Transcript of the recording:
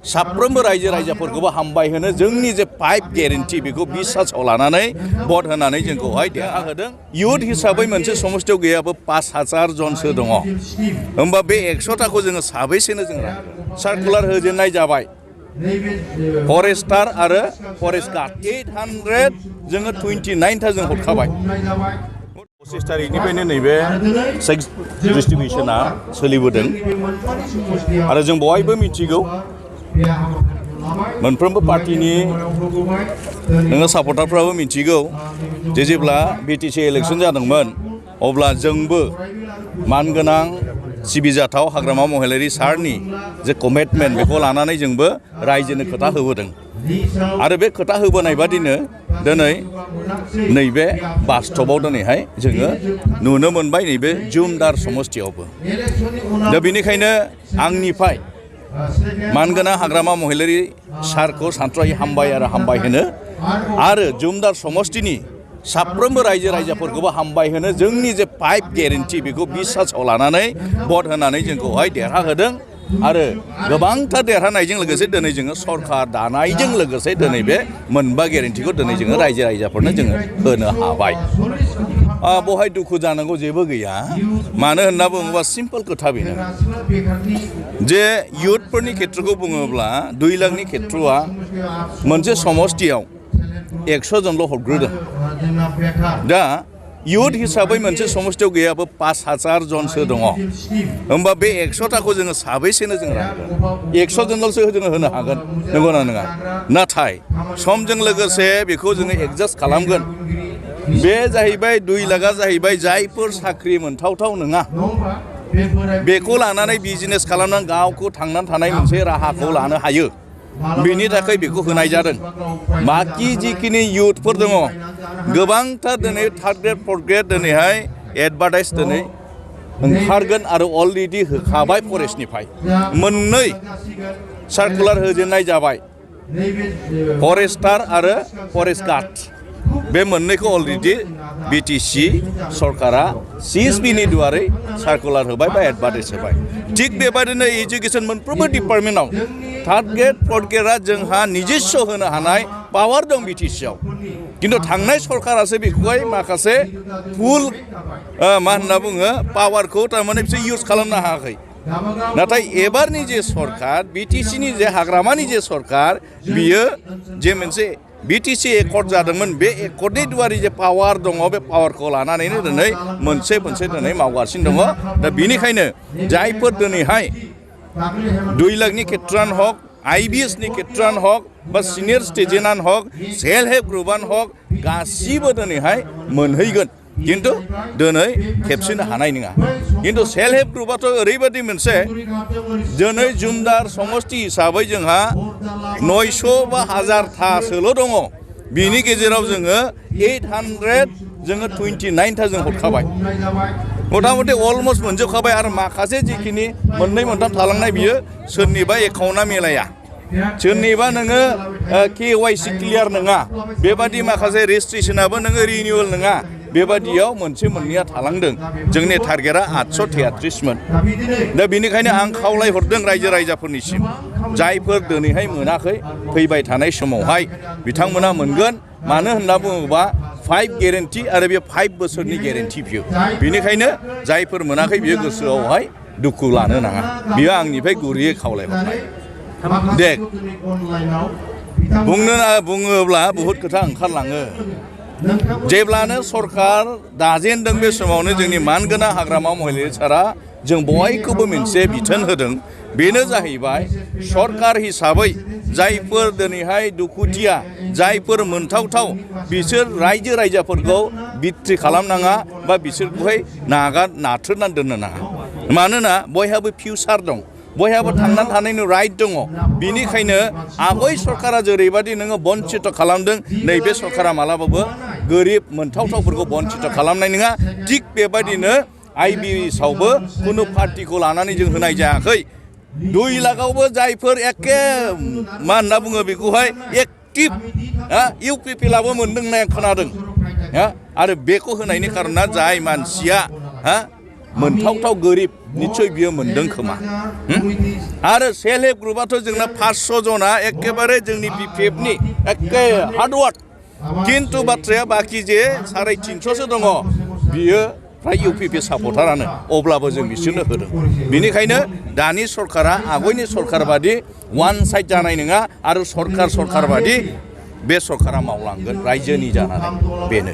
साफ्रोमबो रायजो राजाफोरखौबो हामबाय होनो जोंनि जे 5 गेरेन्टि बेखौ बिसासाव लानानै भट होनानै जोंखौहाय देरहाहोदों। युथ हिसाबै मोनसे समस्थियाव गैयाबो 5000 जनसो दङ। होमबा बे 100टाखौ जोङो साबैसेनो जों रानगोन। सार्कुलार होजेननाय जाबाय। फरेस्टार आरो फरेस्ट गार्ड 800 जोङो 29 जों हरखाबाय। 25 तारिखनिफ्रायनो नैबे सेक्स डिस्ट्रिबिउसना सोलिबोदों आरो जों बयबो मिथिगौ मोनफ्रोमबो पार्टिनि नोङो सापर्टारफ्राबो मिथिगौ जे जेब्ला बिटिसि इलेक्सन जादोंमोन अब्ला जोंबो मानगोनां सिबिजाथाव हाग्रामा महिलारि सारनि जे कमिटमेन्ट बेखौ लानानै जोंबो रायजोनो खोथा होबोदों आरो बे खोथा होबोनाय बादिनो दिनै नैबे बास्तबाव दिनैहाय जोङो नुनो मोनबाय नैबे जुमदार समस्थियावबो। दा बेनिखायनो आंनिफ्राय मानगोनां हाग्रामा महिलारि सारखौ सानथ्र'हायै हामबाय आरो हामबाय होनो आरो जुमदार समस्थिनि साफ्रोमबो रायजो राजाफोरखौबो हामबाय होनो जोंनि जे 5 गेरेन्टि बेखौ बिसासाव लानानै भट होनानै जोंखौहाय देरहाहोदों आरो गोबांथार देरहानायजों लोगोसे दिनै जोङो सरकार दानायजों लोगोसे दिनै बे मोनबा गेरेन्टिखौ दिनै जोङो रायजो राजाफोरनो जोङो होनो हाबाय। बहाय दुखु जानांगौ जेबो गैया। मानो होनना बुङोबा सिम्पल खोथा बेनो जे युथफोरनि खेत्रखौ बुङोब्ला 2 लाखनि खेत्रआ मोनसे समस्थियाव 100 जनल' हरग्रोदों। दा युथ हिसाबै मोनसे समस्थियाव गैयाबो 5000 जनसो दङ। होमबा बे 100टाखौ जोङो साबैसेनो जों रानगोन। 100 जनल'सो जोङो होनो हागोन नंगौना नङा? नाथाय समजों लोगोसे बेखौ जोङो एडजास्ट खालामगोन। बे जाहैबाय 2 लाखआ जाहैबाय जायफोर साख्रि मोनथावथाव नङा बेखौ लानानै बिजनेस खालामनानै गावखौ थांनानै थानाय मोनसे राहाखौ लानो हायो बेनि थाखाय बेखौ होनाय जादों। बाखि जिखिनि युथफोर दङ गोबांथार दिनै 3rd ग्रेड 4th ग्रेड दिनैहाय एडभार्टाइज दिनै ओंखारगोन आरो अलरेडि होखाबाय फरेस्टनिफ्राय। मोननै सार्कुलार होजेननाय जाबाय फरेस्टार आरो फरेस्ट गार्ड। बे मोननैखौ अलरेडि बिटिसि सरकारा सिएसपिनि दुवारै सार्कुलार होबाय बा एडभार्टाइज होबाय। थिग बेबायदिनो एजुकेसन मोनफ्रोमबो डिपार्टमेन्टआव 3rd ग्रेड 4th ग्रेडआ जोंहा निजेस्व होनो हानाय पावार दं बिटिसिआव। खिन्थु थांनाय सरकारासो बेखौहाय माखासे फुल मा होनना बुङो पावारखौ थारमाने बिसोर इउज खालामनो हायाखै। नाथाय एबारनि जे सरकार बिटिसिनि जे हाग्रामानि जे सरकार बियो जे मोनसे बिटिसि एकर्ड जादोंमोन बे एकर्डनि दुवारै जे पावार दङ बे पावारखौ लानानैनो दिनै मोनसे दिनै मावगासिनो दङ। दा बेनिखायनो जायफोर दिनैहाय 2 लाखनि खेत्रआनो हक आइबिएसनि खेत्रआनो हक बा सिनियर सिटिजेनानो हक सेल्फ हेल्प ग्रुपआनो हक गासिबो दिनैहाय मोनहैगोन। खिन्थु दिनै खेबसेनो हानाय नङा। खिन्थु सेल्फ हेल्प ग्रुपआथ' ओरैबायदि मोनसे दिनै जुमदार समस्ति हिसाबै जोंहा 900 बा 1000थासोल' दङ। बिनि गेजेराव जोङो 800 जोङो 29 जों हरखाबाय। मथा मथि अलमस्ट मोनजोबखाबाय आरो माखासे जिखिनि 2 मोनथाम थालांनाय बियो सोरनिबा एकाउन्टआ मिलाया सोरनिबा नोङो KYC क्लियार नङा बेबादि माखासे रेजिस्ट्रेसनाबो नोङो रिनिउवेल नङा बेबादियाव मोनसे मोननैया थालांदों। जोंनि टारगेटआ 833मोन। दा बेनिखायनो आं खावलायहरदों रायजो राजाफोरनिसिम जायफोर दिनैहाय मोनाखै फैबाय थानाय समावहाय बिथांमोना मोनगोन। मानो होनना बुङोबा 5 गेरेन्टि आरो बे 5 बोसोरनि गेरेन्टि बियो। बेनिखायनो जायफोर मोनाखै बियो गोसोआवहाय दुखु लानो नाङा। बियो आंनिफ्राय गुरैयै खावलायहरनाय। दे बुङोब्ला बहुद खोथा ओंखारलाङो। जेब्लानो सरकार दाजेनदों बे समावनो जोंनि मानगोनां हाग्रामा महिलारि सारा जों बयखौबो मोनसे बिथोन होदों। बेनो जाहैबाय सरकार हिसाबै जायफोर दिनैहाय दुखुथिया जायफोर मोनथावथाव बिसोर रायजो राजाफोरखौ बिट्रि खालामनाङा बा बिसोरखौहाय नाथ्रोदनानै दोननो नाङा। मानोना बयहाबो फिउचार दं बयहाबो थांनानै थानायनि राइट दङ। बिनिखायनो आगय सरकारा जेरैबायदि नोङो बन्चित खालामदों नैबे सरकारा मालाबाबो गोरिब मोनथावथावफोरखौ बन्चित खालामनाय नङा। थिग बेबायदिनो आइबिएसआवबो खुनु पार्टिखौ लानानै जों होनाय जायाखै। 2 लाखआवबो जायफोर एखे मा होनना बुङो बेखौहाय एक्टिभ UPPLआबो मोनदों होननाय खोनादों। आरो बेखौ होनायनि खारना जाय मानसिया मोनथावथाव गोरिब निश्चय बियो मोनदों खोमा आरो सेल्फ हेल्प ग्रुपआथ' जोंना 500 जना एकेबारे जोंनि बिपिएफनि एके हार्डवार्क किन्तु बाथ्राया बाखि जे 350सो दङ बियो फ्राय इउपिपि सापर्टारानो अब्लाबो जों बिसोरनो होदों बेनिखायनो दानि सरकारा आगयनि सरकार बादि वान साइड जानाय नङा आरो सरकार बादि बे सरकारा मावलांगोन रायजोनि जानानै बेनो